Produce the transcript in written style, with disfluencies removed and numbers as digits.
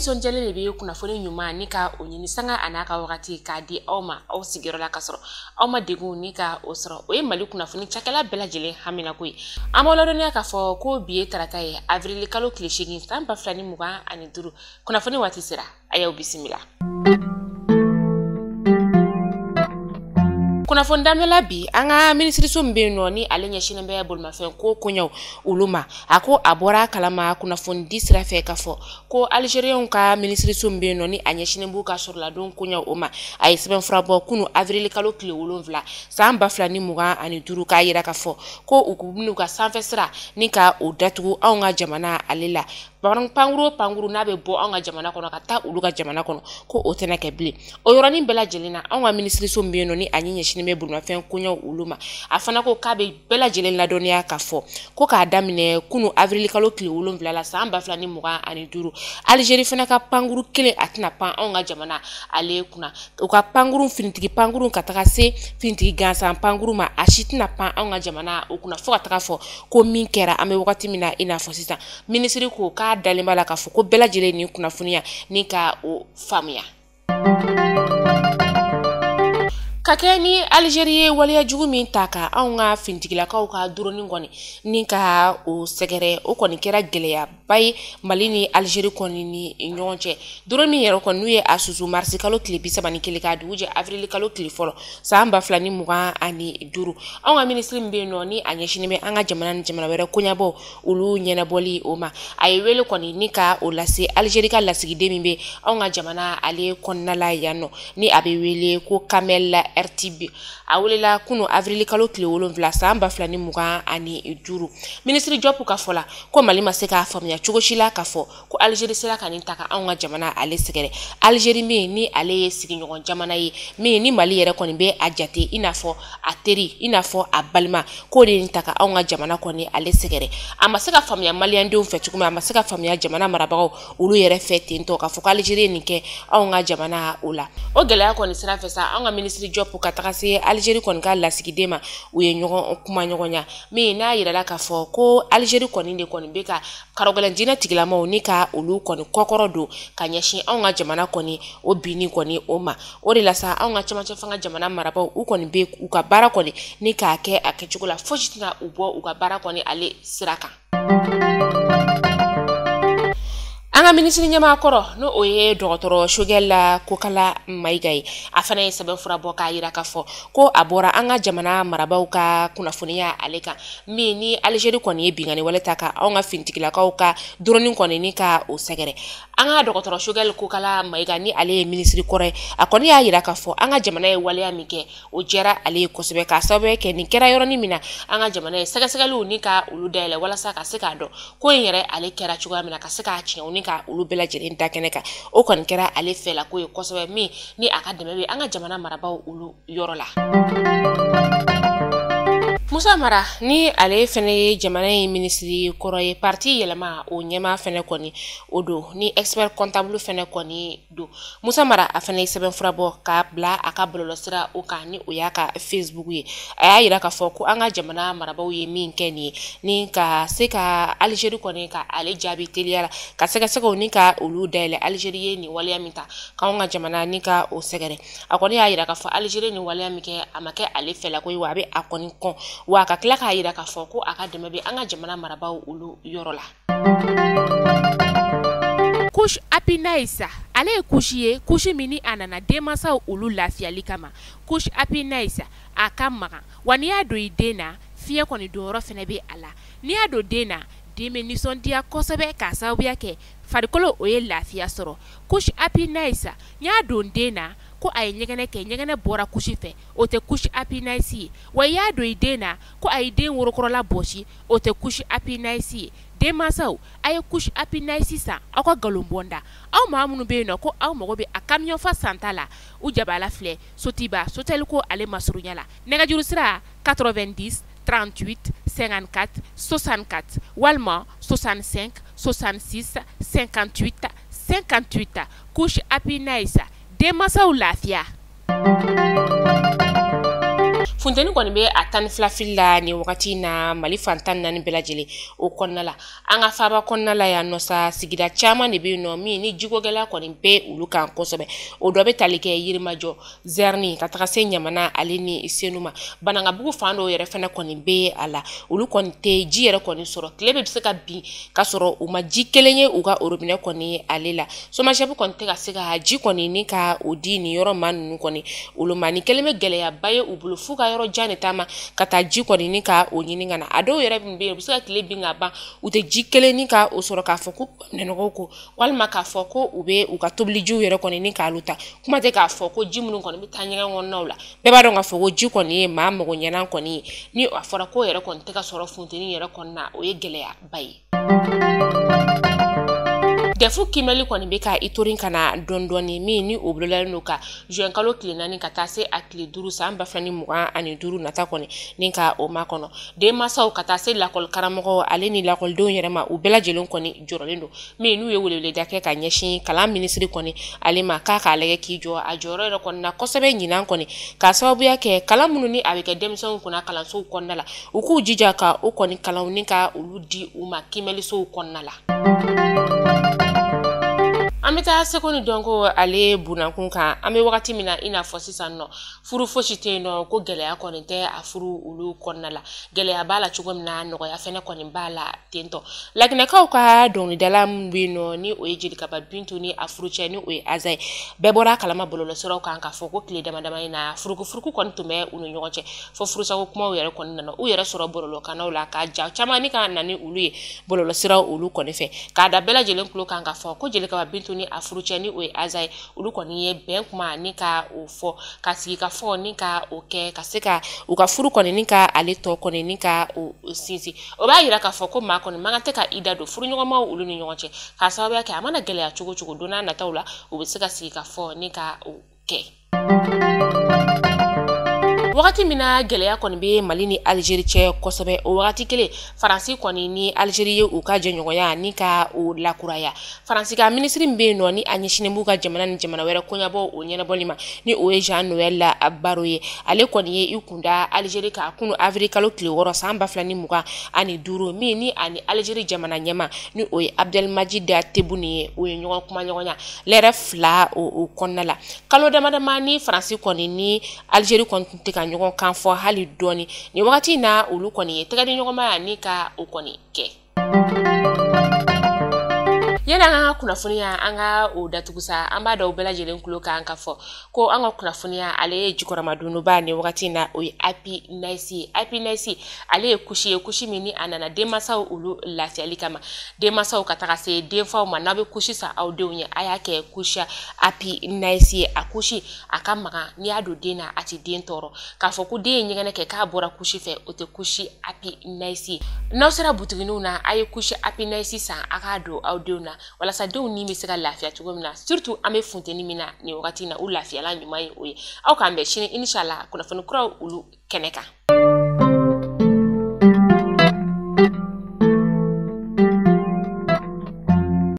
Nisɔndiyalen de bɛ kunnafoni ɲuman ni ka o ɲini sanga a n'a ka wagati k'a di aw ma aw sigiyɔrɔ la ka sɔrɔ aw ma degun ni ka o sɔrɔ. O ye Mali kunnafoni cakɛla bɛɛ lajɛlen haminako ye. An b'aw ladɔnniya k'a fɔ ko bi ye tarata ye, avril kalo tile 8 san 2025. Kunnafoni waati sera, a y'aw bisimila. Kunnafoni daminɛ la bi, an ka minisiriso min bɛ yen nɔ ni ale ɲɛsinnen bɛ bolimafɛn ko koɲɛw olu ma, a ko a bɔra a kalama kunnafoni di sira fɛ k'a fɔ ko Algériens ka minisiriso min bɛ yen nɔ ni a ɲɛsinnen b'u ka sɔrɔladon koɲɛw o ma, a ye sɛbɛnfura bɔ kunu avril kalo tile 7 san 2025 k'a yira k'a fɔ ko u bɛn'u ka sanfɛ sira ni ka o datugu anw ka jamana ale la. Pankuru pankuru n'a bɛ bɔ anw ka jamana kɔnɔ ka taa olu ka jamana kɔnɔ, ko o tɛna kɛ bilen. O yɔrɔnin bɛɛ lajɛlen na, anw ka minisiriso min bɛ yen nɔ ni a ɲɛsinnen bɛ bolimafɛn koɲɛw olu ma, a fana ko k'a bɛ bɛɛ lajɛlen ladɔnniya k'a fɔ ko k'a daminɛ kunu avril kalo tile 7 la san 2025, Algérie fana ka pankuru kelen a tɛna pan anw ka jamana ale kunna. U ka pankuru finitigi pankuru ka taga se finitigi gansan pankuru ma, a si tɛna pan anw ka jamana o kunna fo ka taga fɔ ko min kɛra an bɛ wagati min na i n'a fɔ sisan. Minisiri ko k'a dalen b'a la k'a fɔ ko bɛɛ lajɛlen ni kunnafoniya ni ka o faamuya. Ka kɛ ni Algérie ye waleya jugu min ta ka anw ka finitigilakaw ka drone kɔni ni ka o sɛgɛrɛ, o kɔni kɛra gɛlɛyaba ye Mali ni Algérie kɔni ni ɲɔgɔn cɛ. Drone min yɛrɛ kɔni n'u ye a susu marisi kalo tile 31 k'a dugu jɛ avril kalo tile fɔlɔ san 2025, anw ka minisiri min bɛ yen nɔ ni a ɲɛsinnen bɛ an ka jamana ni jamana wɛrɛ koɲɛbɔ olu ɲɛnabɔli o ma, a ye wele kɔni ni ka o lase Algérie ka lasigiden min bɛ anw ka jamana ale kɔnɔna la yan nɔ ni a bɛ wele ko Kamel RTB. A welela kunu avril kalo tile 7 san 2025. Minisiri Diop ka fɔ la ko Mali ma se k'a faamuya cogo si la k'a fɔ ko Algérie sera ka nin ta ka anw ka jamana ale sɛgɛrɛ. Algérie min ni ale ye sigiɲɔgɔn jamana ye, min ni Mali yɛrɛ kɔni bɛ a jate i n'a fɔ a teri, i n'a fɔ a balima, k'o de nin ta ka anw ka jamana kɔni ale sɛgɛrɛ. A ma se ka faamuya maliyɛndenw fɛ cogo min, a ma se ka faamuya jamana marabagaw olu yɛrɛ fɛ ten tɔ k'a fɔ ko Algérie ye nin kɛ anw ka jamana o la. O gɛlɛya kɔni sira fɛ sa, anw ka minisiri Diop ka taga se Algérie kɔni ka lasigiden ma, u ye ɲɔgɔn kuma ɲɔgɔnya min n'a yirala k'a fɔ ko Algérie kɔni de kɔni bɛ ka karɔgɛlɛn diinɛ tigilamaw ni ka olu kɔni kɔkɔrɔ don ka ɲɛsin anw ka jamana kɔni o binni kɔni o ma. O de la sa, anw ka cɛmancɛ fanga jamana marabagaw u kɔni bɛ u ka baara kɔni ni k'a kɛ a kɛcogo la, fosi tɛna u bɔ u ka baara kɔni ale sira kan. An ka minisiri ɲɛmaa kɔrɔ n'o o ye dɔgɔtɔrɔ Choguel Kokalla Maïga ye, a fana ye sɛbɛnfura bɔ k'a yira k'a fɔ ko a bɔra an ka jamana marabaaw ka kunnafoniya ale kan, min ni Algérie kɔni ye binkanni wale ta ka anw ka finitigilakaw ka drone kɔni ni ka o sɛgɛrɛ. An ka dɔgɔtɔrɔ Choguel Kokalla Maïga ni ale ye minisiri kɔrɔ ye, a kɔni y'a yira k'a fɔ an ka jamana ye waleya min kɛ o diyara ale ye kosɛbɛ, k'a sababu kɛ nin kɛra yɔrɔnin min na an ka jamana ye sɛgɛsɛgɛliw ni ka olu dayɛlɛ walasa ka se k'a dɔn ko in yɛrɛ ale kɛra cogoya min na, ka se k'a tiɲɛ ni ka olu bɛɛ lajɛlen da kɛnɛ kan. O kɔni kɛra ale fɛla ko ye kosɛbɛ, min ni a ka dɛmɛ bɛ an ka jamana marabaaw olu yɔrɔ la. Musa Mara ni ale fɛnɛ ye jamana in minisiri kɔrɔ ye, parti yɛlɛma o ɲɛmaa fɛnɛ kɔni o don, ni expert comptable fɛnɛ kɔni don. Musa Mara a fɛnɛ ye sɛbɛnfura bɔ k'a bila a ka bɔlɔlɔsira o kan ni o y'a ka Facebook ye. A y'a yira k'a fɔ ko an ka jamana marabaaw ye min kɛ nin ye ni ka se ka Algérie kɔni ka ale jaabi teliya la, ka sɛgɛsɛgɛw ni ka olu dayɛlɛ Algérie ye nin waleya min ta k'anw ka jamana ni ka o sɛgɛrɛ. A kɔni y'a yira k'a fɔ Algérie nin waleya min kɛ a ma kɛ ale fɛla ko ye, wa a bɛ a kɔni kɔn, wa ka tila k'a yira k'a fɔ ko a ka dɛmɛ bɛ an ka jamana marabaaw olu yɔrɔ la. Couche Happy Nice, ale ye couche ye, couche min ni a nana denmansaw olu lafiyali kama. Couche Happy Nice a ka magan, wa n'i y'a don i den na, fiɲɛ kɔni donyɔrɔ fɛnɛ bɛ a la. N'i y'a don den na, den bɛ nisɔndiya kosɛbɛ k'a sababuya kɛ farikolo o ye lafiya sɔrɔ. Couche Happy Nice, n y'a don den na ko a ye ɲɛgɛnɛ kɛ, ɲɛgɛnɛ bɔra couche fɛ, o tɛ couche Happy Nice ye. Wa i y'a don i den na ko a ye den worokɔrɔla bɔsi, o tɛ couche Happy Nice ye. Denmansaw a ye couche Happy Nice san aw ka nkalon bɔnda. Aw maa minnu bɛ yen nɔ ko aw mago bɛ a camion fa santa la, u jabala filɛ Sotiba Sotel ko ale masurunya la. Nɛgɛjuru sira 90 38 54 64 walima 65 66 58 58. Couche Happy Nice, denmansaw lafiya. Funteni kɔni bɛ a 12 fili la nin wagati na Mali fan 14 bɛɛ lajɛlen o kɔnɔna la. An ka faaba kɔnɔna la yan nɔ sa, sigida caman de bɛ yen nɔ min ni jiko gɛlɛya kɔni bɛ olu kan kosɛbɛ. O dɔ bɛ tali kɛ Yirimajɔ, Zɛrini ka taga se Ɲamana ale ni Senu ma. Banankabugu fan dɔw yɛrɛ fana kɔni bɛ a la, olu kɔni tɛ ji yɛrɛ kɔni sɔrɔ. Tile bɛ se ka bin ka sɔrɔ u ma ji kelen ye u ka robinet kɔni ale la. SOMAGEP kɔni tɛ ka se ka ji kɔni ni ka o di nin yɔrɔ maa ninnu kɔni olu ma. Nin kɛlen bɛ gɛlɛyaba ye u bolo f'u ka yɔrɔ jan de taama ka taa ji kɔni ni ka o ɲini ka na. A dɔw yɛrɛ bɛ yen, u bɛ se ka tile bin ka ban, u tɛ ji kelen ni ka o sɔrɔ k'a fɔ ko nɛnɔgɔw ko, walima k'a fɔ ko u bɛ u ka tobilijiw yɛrɛ kɔni ni k'olu ta. Kuma tɛ k'a fɔ ko ji minnu kɔni bɛ taa ɲɛgɛn kɔnɔnaw la. Bɛɛ b'a dɔn k'a fɔ ko ji kɔni ye maa mago ɲɛnan kɔni ye. Ni a fɔra ko yɛrɛ kɔni tɛ ka sɔrɔ funteni yɛrɛ kɔni na, o ye gɛlɛyaba ye. Dɛfu kimɛli kɔni bɛ ka i torin ka na dɔɔni dɔɔni, min ni o bololalen don ka juin kalo tile 4 ka taa se a tile 5 san 2025 nata kɔni ni ka o makɔnɔ. Denmansaw ka taa se lakɔli karamɔgɔw ale ni lakɔlidenw yɛrɛ ma, u bɛɛ lajɛlen kɔni jɔrɔlen don. Min n'u ye weleweleda kɛ ka ɲɛsin kalan minisiri kɔni ale ma, k'a k'a lajɛ k'i jɔ a jɔyɔrɔ yɛrɛ kɔni na kosɛbɛ ɲinan kɔni, k'a sababuya kɛ kalan minnu ni a bɛ kɛ denmisɛnw kunna kalansow kɔnɔna la, u k'u jija ka o kɔni kalanw ni ka olu di u ma kimɛlisow kɔnɔna la. An bɛ taa seko ni dɔnko ale bunakun kan. An bɛ wagati min na i n'a fɔ sisan nɔ, furu fosi tɛ yen nɔ ko gɛlɛya kɔni tɛ a furu olu kɔnɔna la. Gɛlɛya b'a la cogo min na, nɔgɔya fɛnɛ kɔni b'a la tentɔ. Laginɛkaw ka dɔnkilidala min bɛ yen nɔ ni o ye Jelikaba Bintu ni a furucɛ ni o ye Aza ye, bɛɛ bɔra a kalama bɔlɔlɔsiraw kan k'a fɔ ko tile dama dama in na furukufuruku kɔni tun bɛ u ni ɲɔgɔn cɛ, fo furusago kumaw yɛrɛ kɔni nana u yɛrɛ sɔrɔ bɔlɔlɔkannaw la ka ja caman ni ka na ni olu ye bɔlɔlɔsiraw olu kɔni fɛ. K'a da bɛɛ lajɛlen tulo kan k'a fɔ ko Jelikaba Bintu ni a furucɛ ni o ye Aza ye, olu kɔni ye bɛn kuma ni ka o fɔ, ka sigi ka fɔ ni ka o kɛ, ka se ka u ka furu kɔni ni ka ale tɔ kɔni ni ka o sinsin. O b'a yira k'a fɔ ko maa kɔni man kan tɛ ka i da don furuɲɔgɔnmaw olu ni ɲɔgɔn cɛ, k'a sababuya kɛ a mana gɛlɛya cogo cogo don n'a nataw la, u bɛ se ka sigi ka fɔ ni ka o kɛ. Wagati min na gɛlɛya kɔni bɛ Mali ni Algérie cɛ kosɛbɛ, o wagati kelen Faransi kɔni ni Algérie ye u ka jɛɲɔgɔnya ni ka o lakuraya. Faransi ka minisiri min bɛ yen nɔ ni a ɲɛsinnen b'u ka jamana ni jamana wɛrɛ koɲɛbɔ o ɲɛnabɔli ma, ni o ye Jean Noël Barrot ye, ale kɔni ye i kunda Algérie kan kunu avril kalo tile 6 san 2025, min ni ani Algérie jamana ɲɛma ni o ye Abdelmadjid Tebboune ye, o ye ɲɔgɔn kumaɲɔgɔnya lɛrɛ 2 o kɔnɔna la. Kalo dama dama ni Faransi kɔni ni Algérie kɔni tun tɛ ka ɲɔgɔn kan fɔ hali dɔɔni. Nin wagati in na olu kɔni ye tɛgɛ di ɲɔgɔnma ni ka o kɔni kɛ. Yala an ka kunnafoniya an ka o datugu sa, an b'a dɔn bɛɛ lajɛlen tulo kan ka fɔ ko an ka kunnafoniya ale ye jukɔrɔmadonba nin wagati in na, o ye Happy Nice ye. Happy Nice ale ye kusi ye, kusi min ni a nana denmansaw olu lafiyali kama. Denmansaw ka taga se denfaw ma, n'a bɛ kusi san aw denw ye, a y'a kɛ kusi Happy Nice ye. A kusi a ka magan, n'i y'a don den na a tɛ den tɔɔrɔ. K'a fɔ ko den ye ɲɛgɛnɛ kɛ k'a bɔra kusi fɛ, o tɛ kusi Happy Nice ye. N'aw sera butigininw na, a ye kusi Happy Nice san a k'a don aw denw na, walasa denw ni bɛ se ka lafiya cogo min na, surtout an bɛ funteni min na nin wagati in na, u lafiyala ɲuman ye o ye. Aw k'an bɛn sini inshallah kunnafoni kuraw olu kɛnɛ kan.